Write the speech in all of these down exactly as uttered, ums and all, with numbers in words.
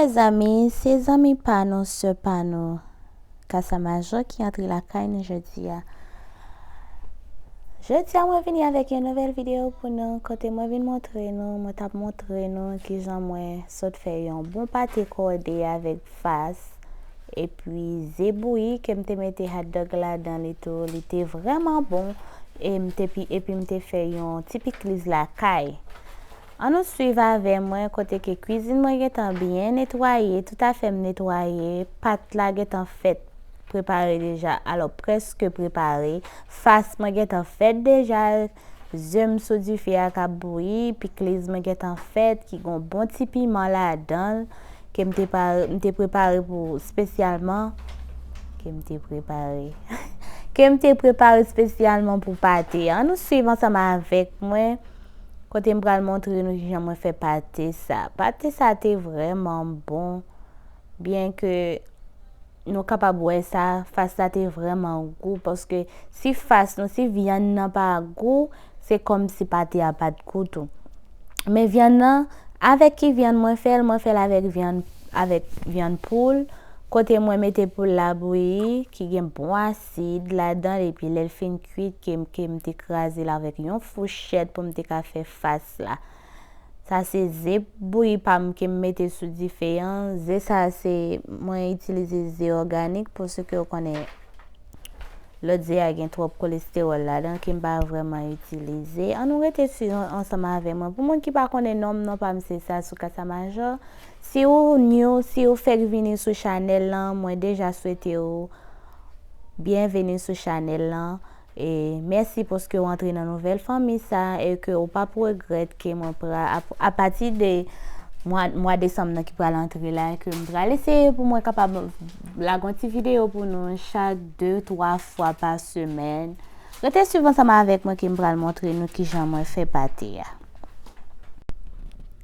Mezanmi, se zanmi pa nou, sè pa nou, Kasa Majò ki antre lakay nou jodi a. Jodi a, mwen vini avèk yon nouvèl videyo pou nou, kote mwen vin montre nou, mwen t ap montre nou kijan mwen sot fè yon bon pate kòde avèk fas, epi ze bouyi ke m te mete hot dog ladan li tou, li te vrèman bon, e m te pi-, epi m te fè yon ti pikliz lakay. Ann nou swiv avè mwen kote ke kwizin mwen gentan byen netwaye, tout afè m netwaye, pat la gentan fèt prepare deja, alò prèske prepare, fas mwen gentan fèt deja, ze m sou dife a k ap bouyi, pikliz mwen gentan fèt, ki gon bon ti piman ladan l, ke m te pare, m te prepare pou espesyalman, ke m te prepare, ke m te prepare espesyalman pou pate. Ann nou swiv ansanm avèk mwen, kote m pral montre nou kijan mwen fè pate sa. Pate sa te vrèman bon, byen ke nou kapab wè sa, fas la te vrèman gou, paske si fas nou, si vyann nan pa gou, se kòmsi pate a pa t gou tou. Men vyann nan, avèk ki vyann mwen fè l, mwen fè l avèk vyann, avèk vyann poul, kote mwen mete poul la bouyi, ki gen bon asid ladan l, epi lè l fin kwit, ke m, ke m te kraze l avèk yon fouchèt pou m te ka fè fas la. Sa se ze bouyi pa m ke m mete sou dife an. Ze sa se, mwen itilize ze òganik, paske w konnen lòt ze a gen twòp kolestewòl ladan ke m pa vrèman itilize. Ann nou rete swiv an-, ansanm avè mwen. Pou moun ki pa konnen non m, non pa m se Sassou Kasa Majò. Si w new, si w fèk vini sou chanèl lan, mwen deja swete w byenveni sou chanèl lan. E mèsi paske w antre nan nouvèl fanmi sa e ke w p ap regrèt ke mwen pra-, ap-, apati de mwa, mwa desanm nan ki pral antre la, ke m pral eseye pou mwen kapab lage yon ti videyo pou nou chak de, twa fwa pa semèn. Rete swiv ansanm avèk mwen ke m pral montre nou kijan mwen fè pate a.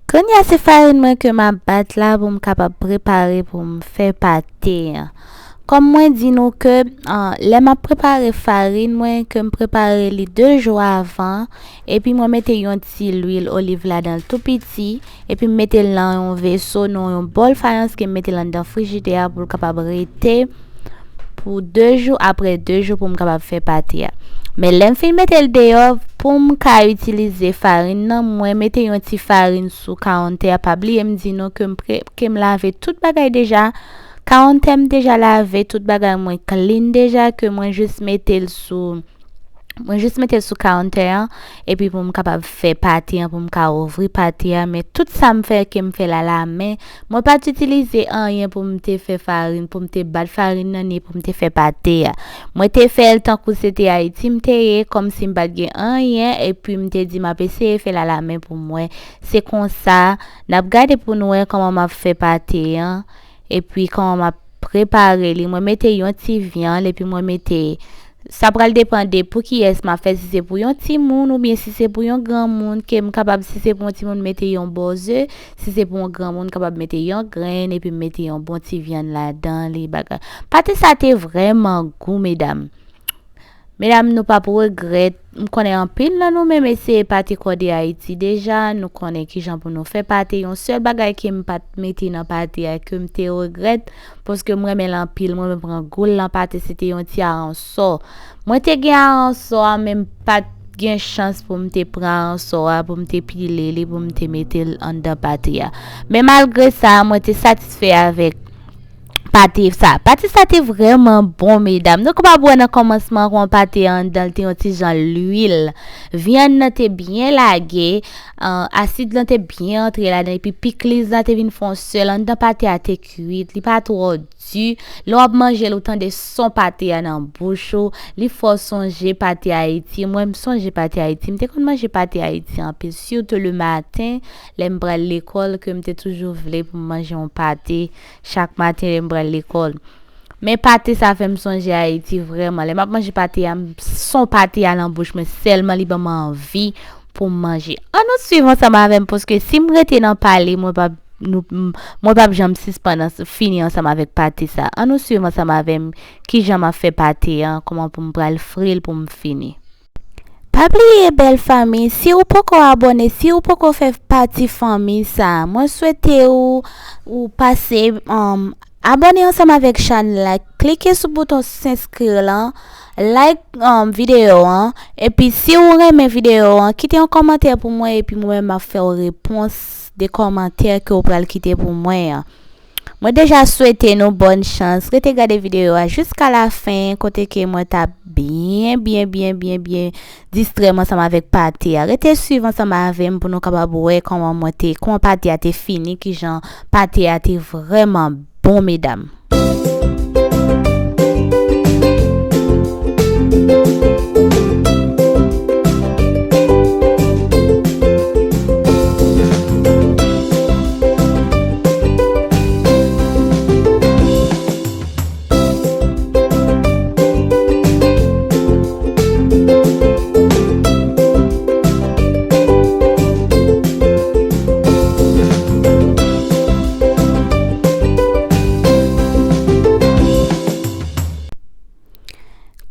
Kounye a se farin mwen ke m ap bat la pou m kapab prepare pou m fè pate an. Kòm mwen di nou ke, ah, lè m ap prepare farin mwen, ke m prepare li de jou avan, epi mwen mete yon ti lwil oliv ladan l tou piti, epi m mete l nan yon veso, nan yon bòl fayans ke m mete l anndan frijidè a pou l kapab rete pou de jou, apre de jou pou m kapab fè pate a. Men lè m fin mete l deyò, pou m ka itilize farin nan, mwen mete yon ti farin sou kawòntè a. Pa bliye m di nou ke m pre-, ke m lave tout bagay deja. Kawòntè m deja lave, tout bagay mwen clean deja, ke mwen jis mete l sou, mwen jis mete l sou kawòntè an, epi pou m kapab fè pate an, pou m ka ouvri pate a. Men tout sa m fè, ke m fè l alamen, mwen pa t itilize anyen pou m te fè farin, pou m te bat farin nan, ni pou m te fè pate a. Mwen te fè l tankou se te Ayiti m te ye, kòmsi m pa t gen anyen, epi m te di m ap eseye fè l alamen pou m wè. Se konsa, n ap gade pou n wè kòman m ap fè pate an, epi kòman m ap prepare li. Mwen mete yon ti vyann, epi mwen mete, sa pral depann de pou kiyès m ap fè, si se pou yon timoun oubyen si se pou yon granmoun, ke m kapab, si se pou yon timoun, mete yon bò ze, si se pou yon granmoun, kapab mete yon grenn, epi m mete yon bon ti vyann ladan li, bagay. Pate sa te vrèman gou, medam. Medam, nou p ap regrèt. M konnen anpil nan nou menm eseye pate kòde Ayiti deja, nou konnen kijan pou nou fè pate. Yon sèl bagay ke m pa t mete nan pate a, ke m te regrèt, paske m renmen l anpil, mwen menm pran gou l nan pate, se te yon ti aransò. Mwen te gen aransò a, men m pa t gen chans pou m te pran aransò a, pou m te pile li, pou m te mete l anndan pate a. Men malgre sa, mwen te satisfè avèk pate sa. Pate sa te vrèman bon, medam. Nou kapab wè nan kòmansman an kòman pate a anndan l te yon ti jan lwil. Vyann nan te byen lage, ah, asid lan te byen antre ladan, epi pikliz la te vin fè yon sèl anndan pate a te kwit. Li pa twò di. Lè w ap manje l, ou tande son pate a nan bouch ou. Li fè w sonje pate Ayiti. Mwen, m sonje pate Ayiti. M te konn manje pate Ayiti anpil, sitou le maten, lè m pral lekòl, ke m te toujou vle pou m manje yon pate chak maten lè m pral lekòl. Men pate sa fè m sonje Ayiti vrèman. Lè m ap manje pate a, m, son pate a nan bouch mwen sèlman, li ban m anvi pou m manje. Ann nou swiv ansanm avè m, paske si m rete nan pale, mwen p ap, nou, m, mwen p ap janm sispann ans-, fini ansanm avèk pate sa. Ann nou swiv ansanm avè m kijan m ap fè pate an, kòman pou m pral fri l pou m fini. Pa bliye, bèl fanmi, si ou poko abòne, si ou poko fè pati fanmi sa, mwen swete ou, ou pase, um, abòne ansanm avèk chanèl la, klike sou bouton senskrib lan, like, um, videyo an, epi si ou renmen videyo an, kite yon kòmantè pou mwen, epi mwen menm m ap fè w repons de kòmantè ke w pral kite pou mwen an. Mwen deja swete nou bòn chans. Rete gade videyo a jiska lafen, kote ke mwen t ap byen, byen, byen, byen, byen distrè m ansanm avèk pate a. Rete swiv ansanm avè m pou nou kapab wè kòman mwen te, kòman pate a te fini, kijan pate a te vrèman bon, medam.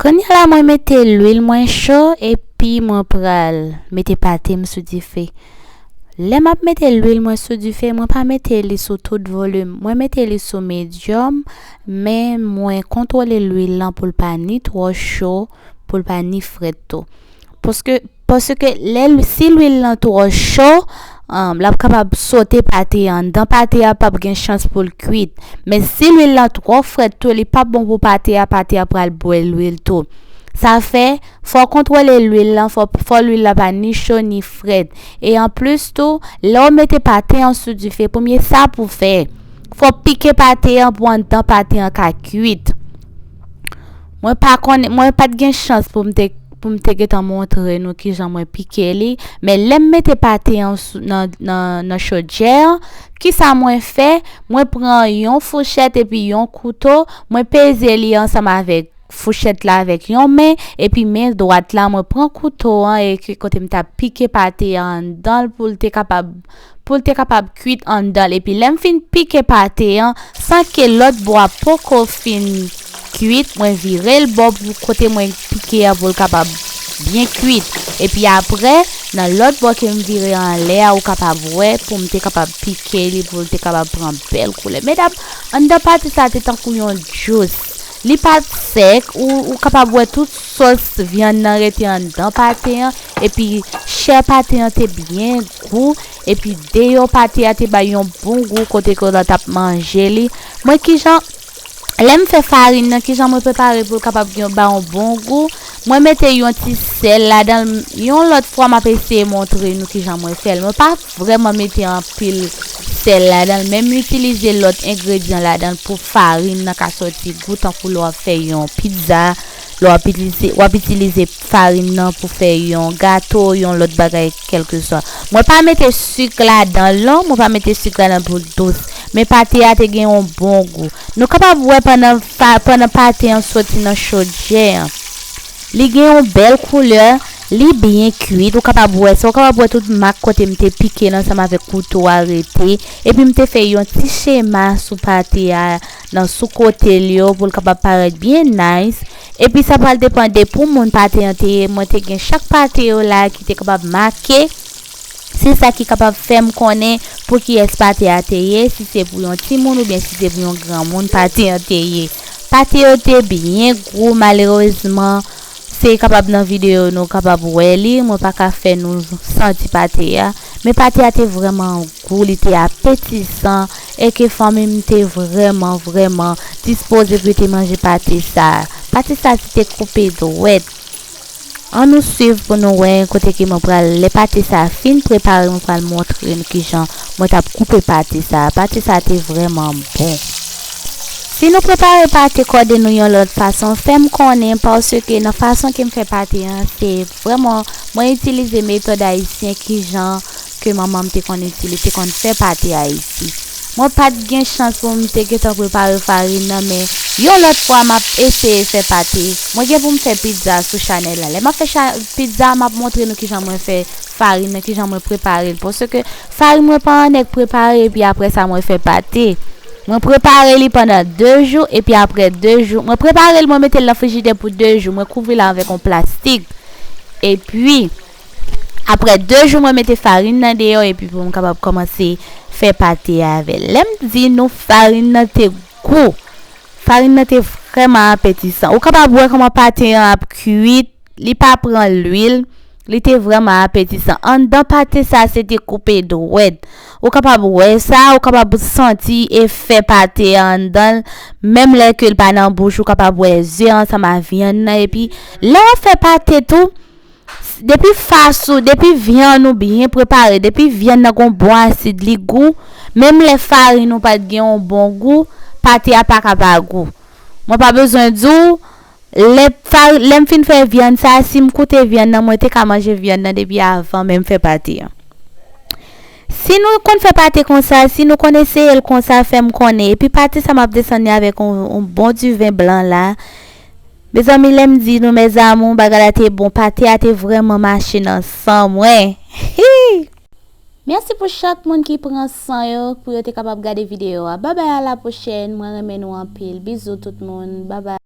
Kounye a la, mwen mete lwil mwen cho, epi mwen pral mete pate m sou dife. Lè m ap mete lwil mwen sou dife, mwen pa mete li sou tout volim. Mwen mete li sou medyòm, men mwen kontwole lwil lan pou l pa ni twò cho, pou l pa ni frèt tou. Paske, paske lè l-, si lwil lan twò cho, um, l ap kapab sote pate a anndan. Pate a p ap gen chans pou l kwit. Men si lwil lan twò frèt tou, li p ap bon pou pate a, pate a pral bwè lwil tou. Sa fè, fò w kontwole lwil lan, fò, fò lwil la pa ni cho ni frèt. E anplis tou, lè w mete pate an sou dife, premye sa pou w fè, fò w pike pate an pou anndan pate an ka kwit. Mwen pa konnen, mwen pa t gen chans pou m te, pou m te gentan montre nou kijan mwen pike li, men lè m mete pate an sou, nan, nan, nan chodyè an, kisa mwen fè? Mwen pran yon fouchèt epi yon kouto, mwen peze li ansanm avèk fouchèt la avèk yon men, epi men dwat la, mwen pran kouto an e ki kote m t ap pike pate a anndan l pou l te kapab, pou l te kapab kwit anndan l. Epi lè m fin pike pate an, san ke lòt bò a poko fin kwit, mwen vire l bò pou kote mwen pike a pou l kapab byen kwit. Epi apre, nan lòt bò ke m vire anlè a, ou kapab wè pou m te kapab pike li, pou l te kapab pran bèl koulè. Medam, anndan pate sa te tankou yon jous. Li pa t sèk, ou, ou kapab wè tout sòs vyann nan rete anndan pate an, epi chè pate an te byen gou, epi deyò pate a te bay yon bon gou kote ke w t ap manje li. Mwen kijan, lè m fè farin nan, kijan mwen prepare pou l kapab gen, bay yon bon gou, mwen mete yon ti sèl ladan l. Yon lòt fwa, m ap eseye montre nou kijan mwen fè l. Mwen pa vrèman mete anpil sèl ladan l, men m itilize lòt engredyan ladan l pou farin nan ka sòti gou, tankou lè w ap fè yon pizza, lè w ap itilize, w ap itilize farin nan pou fè yon gato, yon lòt bagay, kèlkeswa. Mwen pa mete sik ladan l, non, mwen pa mete sik ladan l pou l dous, men pate a te gen yon bon gou. Nou kapab wè pandan fa-, pandan pate an soti nan chodyè an. Li gen yon bèl koulè, li byen kwit, ou kapab wè sa, ou kapab wè tout mak kote m te pike l ansanm avèk kouto a rete, epi m te fè yon ti chema sou pate a, nan sou kote l yo, pou l kapab parèt byen nice. Epi sa pral depande pou moun pate an te ye, mwen te gen chak pate yo la ki te kapab make. Se sa ki kapab fè m konnen pou kiyès pate a te ye, si se pou yon timoun oubyen si se pou yon granmoun pate an te ye. Pate yo te byen gou, malerezman, se kapab nan videyo nou kapab wè li, mwen pa ka fè nou santi pate a, men pate a te vrèman gou, li te apetisan, e ke fanmi m te vrèman, vrèman dispoze pou yo te manje pate sa. Pate sa se te koupe dwèt. Ann nou swiv pou nou wè kote ke mwen pral, lè pate sa a fin prepare, mwen pral montre nou kijan mwen t ap koupe pate sa a. Pate sa a te vrèman bon. Si nou prepare pate kòde nou yon lòt fason, fè m konnen, paske nan fason ke m fè pate an, se vrèman, mwen itilize metòd ayisyen kijan ke manman m te konn itilize, te konn fè pate Ayiti. Mwen pa t gen chans pou m te gentan prepare farin nan, men yon lòt fwa m ap eseye fè pate. Mwen gen pou m fè pizza sou chanèl la. Lè m ap fè cha-, pizza, m ap montre nou kijan mwen fè farin nan, kijan mwen prepare l. Paske farin mwen pa annik prepare, epi apre sa, mwen fè pate. Mwen prepare li pandan de jou, epi apre de jou, mwen prepare l, mwen mete l nan frijidè pou de jou, mwen kouvri l avèk yon plastik. Epi, apre de jou, mwen mete farin nan deyò epi pou m kapab kòmanse fè pate avè l. Lè m di nou farin nan te gou, farin nan te vrèman apetisan. Ou kapab wè kòman pate an ap kuit, li pa pran lwil, li te vrèman apetisan. Anndan pate sa se te koupe dwèt. Ou kapab wè sa, ou kapab santi efè pate a anndan l. Menm lè ke l pa nan bouch, ou kapab wè zye ansanm a vyann nan. Epi, lè w ap fè pate tou, depi fas ou, depi vyann ou byen prepare, depi vyann nan gon bon asid, li gou, menm lè farin ou pa t gen yon bon gou, pate a pa ka pa gou. Mwen pa bezwen di w, lè, fa, lè m fin fè vyann sa, si m koute vyann nan, mwen te ka manje vyann nan depi avan menm fè pate an. Si nou konn fè pate konsa, si nou konn eseye l konsa, fè m konnen. Epi pate sa m ap desann li avèk yon, yon bon diven blan la. Mezanmi, lè m di nou, mes amours, bagay la te bon, pate a te vrèman mache nan san mwen. Hi! Mèsi pou chak moun ki pran san yo pou yo te kapab gade videyo a. Babay, a la pwochèn, mwen renmen nou anpil. Bizou tout moun, babay.